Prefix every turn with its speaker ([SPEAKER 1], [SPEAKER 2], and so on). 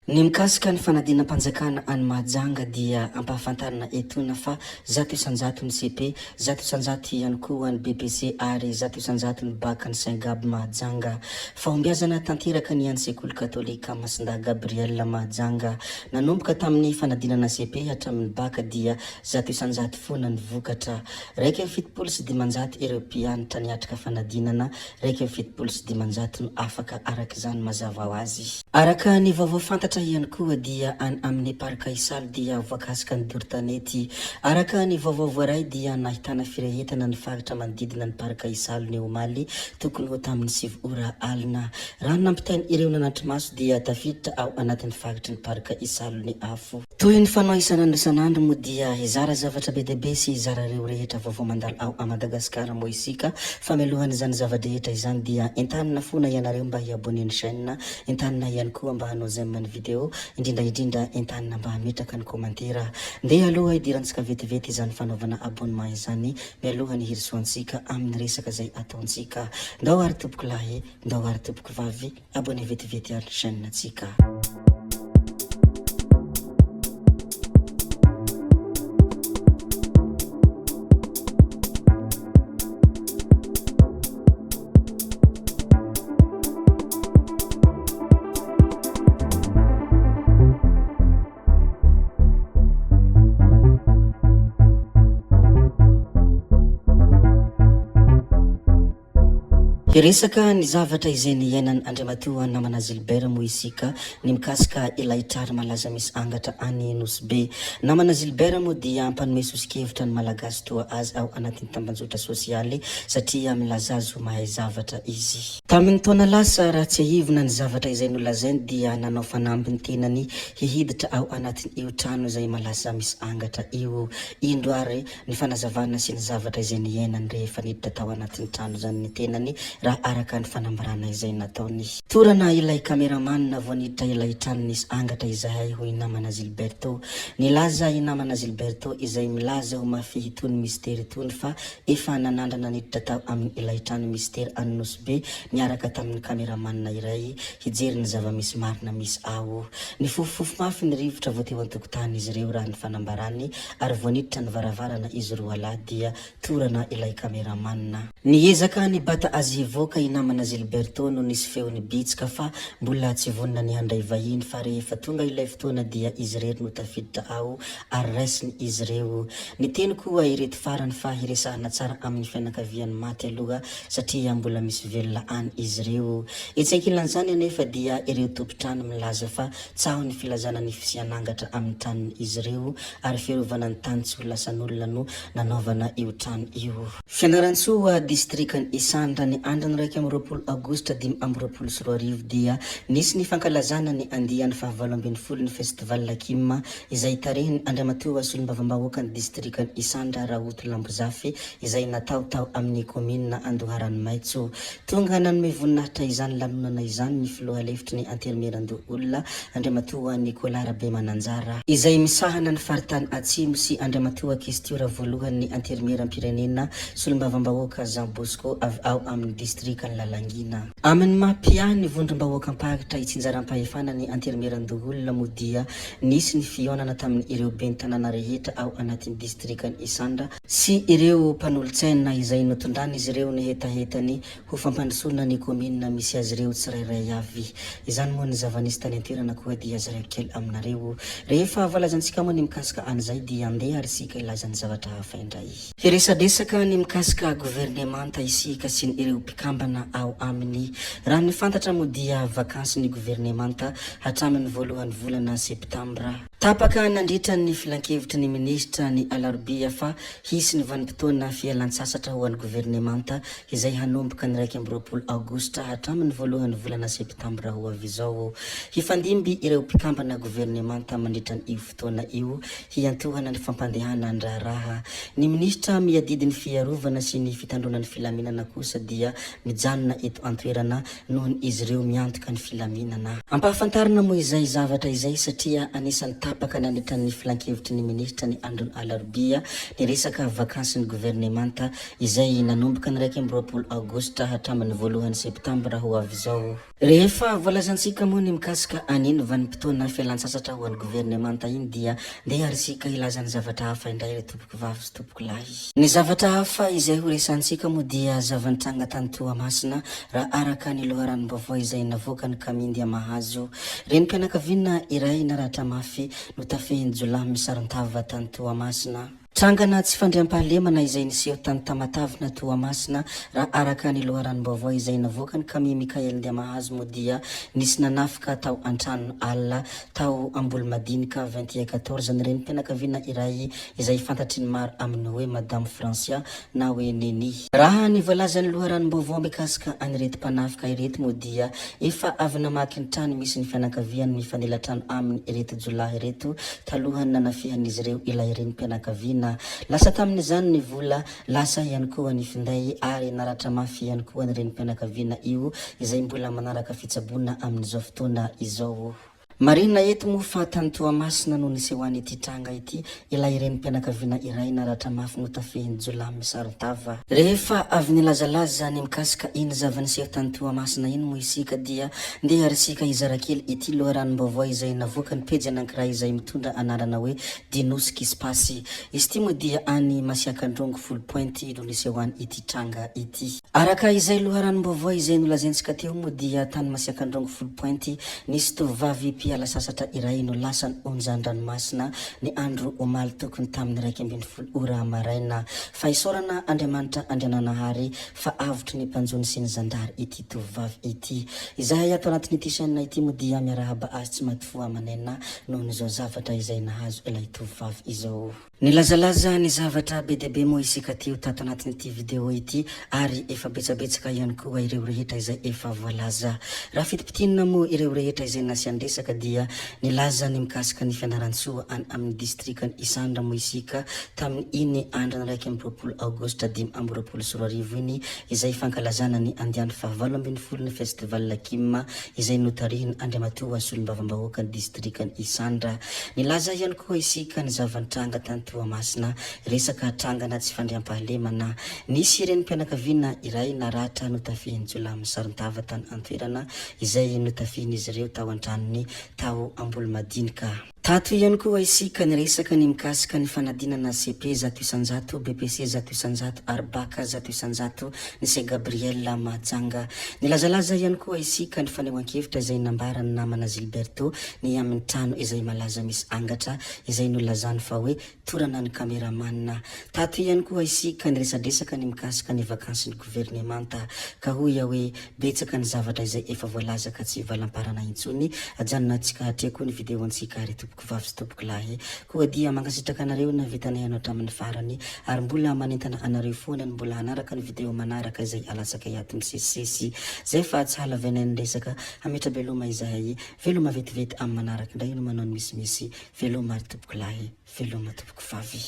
[SPEAKER 1] Ny mikasika ny fanadinam-panjakana any Mahajanga dia ampahafantarina etoana fa 100% ny cepe, 100% ihany koa ny BEPC ary 100% ny Bac any Saint Gab Mahajanga. Fahombiazana tanteraka ny an'ny sekoly katolika Masindahy Gabriel Mahajanga. Nanomboka tamin'ny fanadinana cepe hatramin'ny Bac dia 100% foana ny vokatra. 571 ireo mpianatra niatrika fanadinana 571 no afaka araka izany mazava ho azy. Araka ny vaovao fantatra ihany koa dia any amin'ny Parc Isalo dia voakasika ny doro tanety. Araka ny vaovao voaray dia nahitana firehetana ny faritra manodidina ny Parc Isalo ny omaly tokony ho tamin'ny 9 ora alina. Raha ny nampitain'ireo nanatri-maso dia tafiditra ao anatin'ny faritry ny Parc Isalo ny afo. Toy ny fanao isan'andro isan'andro moa dia hizara zavatra be dia be sy hizara ireo rehetra vaovao mandalo ao à Madagascar moa isika fa mialohan'izany zava-drehetra izany dia entanina fona ianareo mba hi-abonner ny chaîne, entanina ihany koa mba hanao j'aime ny vidéo, indrindra indrindra entanina mba hametraka ny commentaire. Ndeha aloha hidirantsika vetivety izany fanaovana abonnement izany mialoha ny hirosoantsika amin'ny resaka izay ataontsika. Ndao ary tompokolahy, ndao ary tompokovavy. Abonné vetivety ary chaîne tsika. Hiresaka ny zavatra izay niainan' Andriamatoa namana Gilbert moa isika ny mikasika ilay trary malaza misy angatra any Nosy Be. Namana Gilbert moa dia mpanome soso-kevitra ny Malagasy toa azy ao anatin'ny tambanjotra sosialy satria milaza azy ho mahay zavatra izy. Tamin'ny taona lasa, raha tsiahivina ny zavatra izay nolazainy dia nanao fanamby ny tenany hihiditra ao anatin'io trano izay malaza misy angatra io. Indro ary ny fanazavana sy ny zavatra izay niainany rehefa niditra tao anatin'ny trano izany ny tenany raha araka ny fanambarana izay nataony. Torana ilay cameraman vao niditra ilay trano nisy angatra izahay hoy namana Gilberto. Nilaza i namana Gilberto izay milaza ho mafy itony mistery itony fa efa nanandrana niditra tao amin ilay trano mistery any Nosy Be niaraka tamin'ny cameraman iray hijery ny zava-misy marina misy ao. Nifofofofo mafy ny rivotra vao teo an-tokotany izy ireo raha ny fanambarany ary vao niditra ny varavarana izy roalahy dia torana ilay cameraman. Niezaka nibata azy hivoaka i namana Gilberto no nisy feo nibitsika fa mbola tsy vonona ny handray vahiny fa rehefa tonga ilay fotoana dia izy irery no tafiditra ao ary raisiny izy ireo. Niteny koa ireto farany fa hiresahana tsara amin'ny fianakavian'ny maty aloha satria mbola misy velona any izy ireo. Etsy ankilan'izany anefa dia ireo tompon-trano milaza fa Tsaho ny filazana ny fisian'angatra amin'ny tranon'izy ireo ary fiarovana ny tany tsy ho lasan'olona no nanaovana io trano io. Fianarantsoa, Distrikan'i Isandra, ny andron'ny 21 aogositra 2025 dia nisy ny fankalazana ny andiany faha-18 ny Festival Kim izay tarihin'ny Andriamatoa Solombavambahoakan'ny Distrikan'i Isandra Rahoto Lambozafy izay natao tao amin'ny kaominina Andoharanomaitso. Tonga nanome voninahitra izany lanonana izany ny filoha lefitry ny Antenimierandoholona, Andriamatoa Nicolas Rabemananjara, izay misahana ny faritany Atsimo sy Andriamatoa Kestiora voalohan'ny Antenimierampirenena, Solombavambahoaka Jean Bosco avy ao amin'ny distrikan'i Lalangina. Amin'ny maha mpiahy ny vondrom-bahoakam-paritra itsinjaram-pahefana ny Antenimierandoholona moa dia nisy ny fihaonana tamin'ireo ben'ny tanàna rehetra ao anatin'ny distrikan'i Isandra, sy ireo mpanolotsaina izay notondran'izy ireo ny hetahetany ho fampandrosoana ny kaominina misy azy ireo tsirairay avy. Izany moa ny zava-nisy tany an-toerana koa dia zaraiko kely aminareo. Rehefa voalazantsika moa ny mikasika an'izay dia andeha ary isika hilaza ny zavatra hafa indray. Hiresadresaka ny mikasika governemanta isika sy ny ireo mpikambana ao aminy. Raha ny fantatra moa dia vakansy ny governemanta hatramin'ny voalohan'ny volana septambra. Tapaka nandritra ny filankevitry ny minisitra ny alarobia fa hisy ny vanim-potoana fialan-tsasatra ho an'ny governemanta izay hanomboka ny 21 aogositra hatramin'ny voalohan'ny volana septambra ho avy izao. Hifandimby ireo mpikambana governemanta mandritra io fotoana io hiantohana ny fampandehanan-draharaha. Ny minisitra miadidy ny fiarovana sy ny fitandroana ny filaminana kosa dia. mijanona eto an-toerana noho izy ireo miantoka ny filaminana. Ampahafantarina moa izay zavatra izay satria anisan'ny tapaka nandritra ny filankevitry ny minisitra ny andron'ny alarobia ny resaka vakansin'ny governemanta izay nanomboka ny 21 aogositra hatramin'ny voalohany septambra ho avy izao. Rehefa voalazantsika moa ny mikasika an'iny vanim-potoana fialantsasatra ho an'ny governemanta iny dia ndeha ary isika hilaza ny zavatra hafa indray ry tompokovavy sy tompokolahy. Ny zavatra hafa izay ho resahantsika moa dia zava-nitranga tany Toamasina raha araka ny loharanom-baovao izay navoakan'i Kamindia Mahazo. Renim-pianakaviana iray naratra mafy notafehin'ny jiolahy misaron-tava tany Toamasina. Trangana tsy fandriampahalemana izay niseho tany Tamatave na Toamasina raha araka ny loharanom-baovao izay navoakan'i Camille Mickaël Ndiamahazo moa dia nisy nanafika tao an-tranony alina tao Ambolomadinika vingt et un quatorze ny renim-pianakaviana iray izay fantatry ny maro amin'ny hoe Madame Francia na hoe Neny. Raha ny voalazan'ny loharanom-baovao mikasika an'ireto mpanafika ireto moa dia efa avy namaky ny trano misy ny fianakaviany mifanila trano aminy ireto jiolahy ireto talohan'ny nanafihan'izy ireo ilay renim-pianakaviana. Lasa tamin'izany ny vola, lasa ihany koa ny finday ary naratra mafy ihany koa ny renim-pianakaviana io izay mbola manaraka fitsaboana amin'izao fotoana izao. Marihina eto moa fa tany Toamasina no nisehoan'ity tranga ity, ilay renim-pianakaviana iray naratra mafy notafehin'ny jiolahy misaron-tava. Rehefa avy nilazalaza ny mikasika iny zava-niseho tany Toamasina iny moa isika dia ndeha ary isika hizara kely ity loharanom-baovao izay navoakan'ny pejy anankiray izay mitondra anarana hoe Dinos Kispasy. Izy ity moa dia any Masiakandrongo Foulpointe no nisehoan'ity tranga ity. Araka izay loharanom-baovao izay nolazaintsika teo moa dia tany Masiakandrongo Foulpointe nisy tovovavy mpiala sasatra iray no lasan'ny onjan-dranomasina ny andro omaly tokony tamin'ny 11 ora maraina. Fa isaorana Andriamanitra Andriananahary fa avotry ny mpanjono sy ny zandary ity tovovavy ity. Izahay ato anatin'ity chaîne ity moa dia miarahaba azy tsy maty fo aman'aina nohon'izao zavatra izay nahazo ilay tovovavy izao. Nilazalaza ny zavatra be dia be moa isika teo tato anatin'ity video ity ary efa betsabetsaka ihany koa ireo rehetra izay efa voalaza. Raha fitipitinina moa ireo rehetra izay nasian-dresaka dia nilaza ny mikasika ny Fianarantsoa any amin'ny distrikan'i Isandra moa isika tamin'ny iny andron'ny 21 aogositra 2025 iny izay fankalazana ny andiany faha 18 ny Festival Kim izay notarihin' Andriamatoa Solombavambahoakan'ny Distrikan'i Isandra. Nilaza ihany koa isika ny zava-nitranga tany Toamasina, resaka trangana tsy fandriampahalemana. Nisy renim-pianakaviana iray naratra notafihin'ny jiolahy misaron-tava tany an-toerana izay notafihin'izy ireo tao an-tranony tao Ambolomadinika. Tato ihany koa isika niresaka ny mikasika ny fanadinana cepe 100%, BEPC 100% ary Bac 100% ny Saint Gabriel Mahajanga. Nilazalaza ihany koa isika ny fanehoan-kevitra izay nambaran'ny namana Gilberto ny amin'ny trano izay malaza misy angatra izay nolazany fa hoe torana ny cameraman. Tato ihany koa isika niresadresaka ny mikasika ny vakansin'ny governemanta ka hoy aho hoe Betsaka ny zavatra izay efa voalaza ka tsy hivalamparana intsony. Ajanonantsika hatreo koa ny video antsika ry tompoko vavy sy tompoko lahy. Koa dia mankasitraka anareo nahavita nihaino hatramin'ny farany ary mbola manentana anareo foana ny mbola hanaraka ny video manaraka izay alatsakay ato misesisesy. Zay fa tsy halavainay ny resaka, hametra-beloma izahay. Veloma vetivety amin'ny manaraka indray no manao ny misimisy. Veloma ry tompoko lahy, veloma tompoko vavy.